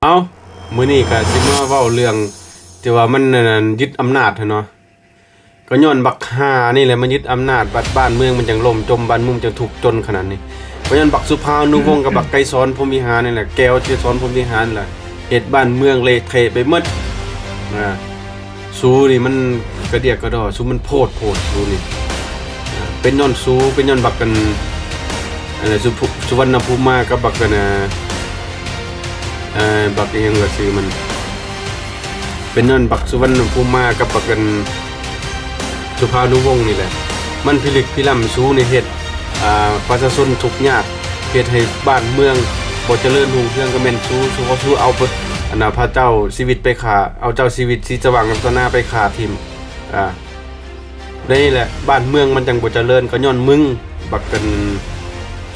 ເອົ້າ ມື້ນີ້ກະຊິມາເວົ້າເລື່ອງທີ່ວ່າມັນ ອັນນັ້ນ ຍຶດອຳນາດຫັ້ນເນາະ. ກໍຍ້ອນບັກຫ່ານີ້ແຫຼະມາຍຶດອຳນາດ ບັດບ້ານເມືອງມັນຈັ່ງລົ້ມຈົມ ບ້ານເມືອງມັນຈັ່ງທຸກຈົນຂະໜາດນີ້. ກໍຍ້ອນບັກສຸພານຸວົງກັບບັກໄກສອນ ພົມວິຫານນີ້ແຫຼະ ແກ້ວໄກສອນ ພົມວິຫານແຫຼະ ເຮັດບ້ານເມືອງເລະເທະໄປໝົດ. ອ່າ ສູນີ້ມັນກະດຽກກະດໍ້ ສູມັນໂພດໂພດ ສູນີ້. ອ່າ ເປັນຍ້ອນສູ ເປັນຍ້ອນບັກກັນ ອັນນັ້ນ ສຸ ສຸວັນນະພູມາກັບບັກກັນ ເອີ ບັກອີ່ຫຍັງລະຊື່ມັນ ເປັນຍ້ອນບັກສຸວັນນະພູມາກັບບັກອັນ ສຸພານຸວົງນີ້ແຫຼະ ມັນພິລຶກພິລ່ຳ. ສູນີ້ເຮັດ ອ່າ ປະຊາຊົນທຸກຍາກ ເຮັດໃຫ້ບ້ານເມືອງບໍ່ຈະເລີນຮຸ່ງເຮືອງ ກໍແມ່ນສູ. ສູ ເພາະສູເອົາ ອັນນ່າ ພະເຈົ້າຊີວິດໄປຂ້າ ເອົາເຈົ້າຊີວິດ ສີສະຫວ່າງລັດຕະນາ ໄປຂ້າຖິ້ມ. ອ່າ ໃນນີ້ແຫຼະ ບ້ານເມືອງມັນຈັ່ງບໍ່ຈະເລີນ ກໍຍ້ອນມຶງ ບັກກັນ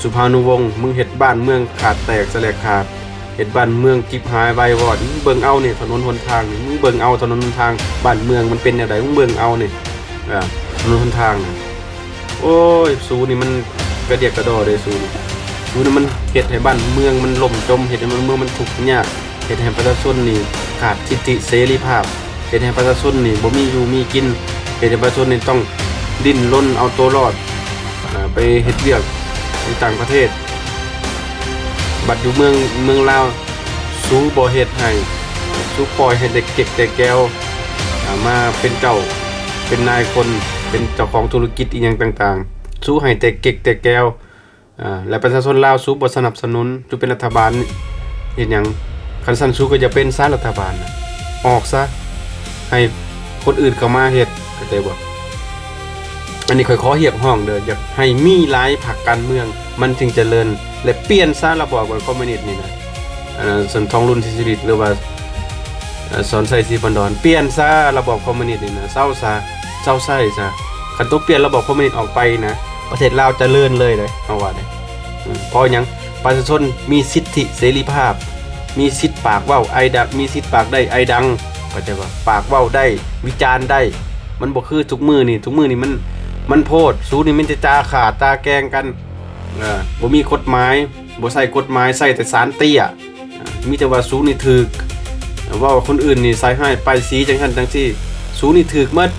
ສຸພານຸວົງ ມຶງເຮັດບ້ານເມືອງຂາດແຕກສະແຫຼກຂາດ ເຮັດບ້ານເມືອງຈິບຫາຍວາຍວອດ. ມຶງເບິ່ງເອົານີ້ ຖະໜົນຫົນທາງນີ້ ມຶງເບິ່ງເອົາຖະໜົນຫົນທາງ ບ້ານເມືອງມັນເປັນແນວໃດ ມຶງເບິ່ງເອົານີ້ ເອີ ຖະໜົນຫົນທາງນະ. ໂອ້ຍ ສູນີ້ມັນກະດຽກກະດໍ້ເດ້ສູນີ້. ສູນີ້ມັນເຮັດໃຫ້ບ້ານເມືອງມັນລົ້ມຈົມ ເຮັດໃຫ້ບ້ານເມືອງມັນທຸກຍາກ ເຮັດໃຫ້ປະຊາຊົນນີ້ຂາດສິດທິເສລີພາບ ເຮັດໃຫ້ປະຊາຊົນນີ້ບໍ່ມີຢູ່ມີກິນ ເຮັດໃຫ້ປະຊາຊົນນີ້ຕ້ອງດີ້ນລົນເອົາໂຕລອດ ເອີ ໄປເຮັດວຽກຢູ່ຕ່າງປະເທດ. ບັດຢູ່ເມືອງ ເມືອງລາວ ສູບໍ່ເຮັດໃຫ້ ສູປ່ອຍໃຫ້ແຕ່ເກັກແຕ່ແກວ ເອີ ມາເປັນເຈົ້າເປັນນາຍຄົນ ເປັນເຈົ້າຂອງທຸລະກິດອີ່ຫຍັງຕ່າງໆ ສູໃຫ້ແຕ່ເກັກແຕ່ແກວ. ອ່າ ແລະ ປະຊາຊົນລາວ ສູບໍ່ສະໜັບສະໜູນ ສູເປັນລັດຖະບານເຮັດຫຍັງ? ຄັນຊັ້ນ ສູກໍຢ່າເປັນຊະລັດຖະບານນະ ອອກຊະ ໃຫ້ຄົນອື່ນເຂົ້າມາເຮັດ ເຂົ້າໃຈບໍ່? ອັນນີ້ຂ້ອຍຂໍຮຽກຮ້ອງເດີ ຢາກໃຫ້ມີຫຼາຍພັກການເມືອງ ມັນຈຶ່ງຈະເລີນ ແລະ ປ່ຽນຊະລະບອບຄອມມິວນິດນີ້ນະ. ອັນນັ້ນ ທ່ອງລຸນ ສີສຸລິດ ຫຼືວ່າ ເອີ ສອນໄຊ ສີພັນດອນ ປ່ຽນຊະລະບອບຄອມມິວນິດນີ້ນະ ເຊົາຊະ ເຊົາໃຊ້ຊະ. ຄັນໂຕປ່ຽນລະບອບຄອມມິວນິດອອກໄປນະ ປະເທດລາວຈະເລີນເລີຍເດ້ ເຮົາວ່າເດ້. ເພາະຫຍັງ? ປະຊາຊົນມີສິດທິເສລີພາບ ມີສິດປາກເວົ້າໄອດັງ ມີສິດປາກໄດ້ໄອດັງ ເຂົ້າໃຈບໍ່? ປາກເວົ້າໄດ້ ວິຈານໄດ້ ມັນບໍ່ຄືທຸກມື້ນີ້ ທຸກມື້ນີ້ມັນ ມັນໂພດ ສູນີ້ມີແຕ່ຈາຂ້າຈາແກ່ງກັນ ເອີ ບໍ່ມີກົດໝາຍ ບໍ່ໃຊ້ກົດໝາຍ ໃຊ້ແຕ່ສານເຕ້ຍ ມີແຕ່ວ່າສູນີ້ຖືກ ເວົ້າຄົນອື່ນນີ້ໃສ່ຮ້າຍປ້າຍສີ ຈັ່ງຊັ້ນຈັ່ງຊີ້ ສູນີ້ຖືກໝົດ.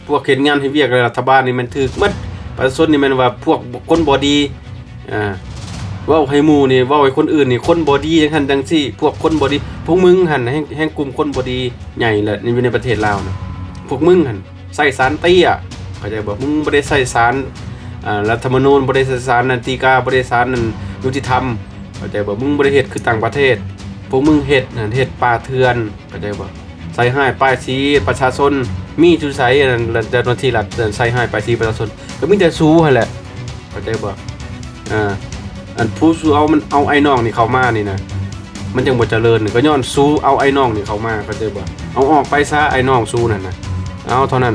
ພວກເຮັດງານເຮັດວຽກໃນລັດຖະບານນີ້ແມ່ນຖືກໝົດ ປະຊາຊົນນີ້ແມ່ນວ່າພວກຄົນບໍ່ດີ ເວົ້າໃຫ້ໝູ່ນີ້ ເວົ້າໃຫ້ຄົນອື່ນນີ້ຄົນບໍ່ດີ ຈັ່ງຊັ້ນຈັ່ງຊີ້ ພວກຄົນບໍ່ດີ. ພວກມຶງຫັ້ນແຮ່ງ ແຮ່ງກຸ່ມຄົນບໍ່ດີໃຫຍ່ແຫຼະ ຢູ່ໃນປະເທດລາວນະ ພວກມຶງຫັ້ນ ໃຊ້ສານເຕ້ຍ ເຂົ້າໃຈບໍ່? ມຶງບໍ່ໄດ້ໃຊ້ສານ ອ່າ ລັດຖະມະນູນ ບໍ່ໄດ້ໃຊ້ສານ ອັນ ຕີກາ ບໍ່ໄດ້ສານ ອັນ ຍຸຕິທຳ ເຂົ້າໃຈບໍ່? ມຶງບໍ່ໄດ້ເຮັດຄືຕ່າງປະເທດ ພວກມຶງເຮັດຫັ້ນ ເຮັດປ່າເຖື່ອນ ເຂົ້າໃຈບໍ່? ໃສ່ຮ້າຍປ້າຍສີປະຊາຊົນ ມີຢູ່ໃສ ອັນ ເຈົ້າໜ້າທີ່ລັດໃສ່ຮ້າຍປ້າຍສີປະຊາຊົນ ກໍມີແຕ່ສູຫັ້ນແຫຼະ ເຂົ້າໃຈບໍ່? ອ່າ ອັນຜູ້ສູເອົາ ມັນເອົາອ້າຍນ້ອງນີ້ເຂົ້າມານີ້ນະ ມັນຈັ່ງບໍ່ຈະເລີນ ກໍຍ້ອນສູເອົາອ້າຍນ້ອງນີ້ເຂົ້າມາ ເຂົ້າໃຈບໍ່? ເອົາອອກໄປຊະ ອ້າຍນ້ອງສູນັ້ນນະ ເອົາເທົ່ານັ້ນ.